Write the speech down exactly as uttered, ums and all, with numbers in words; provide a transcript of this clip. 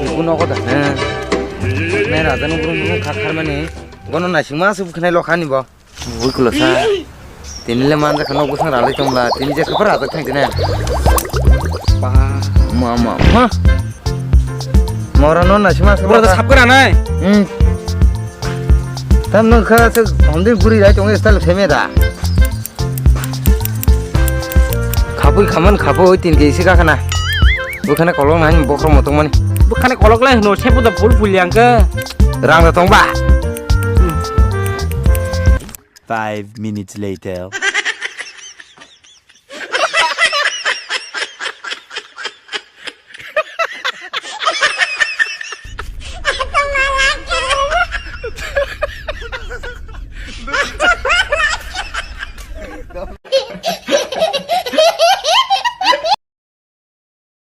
Buku nogo da. Nai raja no brum brum kha kharmani. Gono naisingma se bukhnai lokha ni bo. Bui kulo sa. Tini le man jakha nok bwsang ralai tongla. Tini je khapar rajak thang tini. Ba. Ma ma ma. Mora no naisingma se. Bro da sap kara nai. Hmm. Tam no kha se homdi guri rai tong style theme da. Khapui khaman khapui tin ke isi kakhana. Bukhana kolok nang bokhro motong mani. Bukhana kolok lai hno sepo da bul bul yang ke. Rang da tong ba. Five minutes later.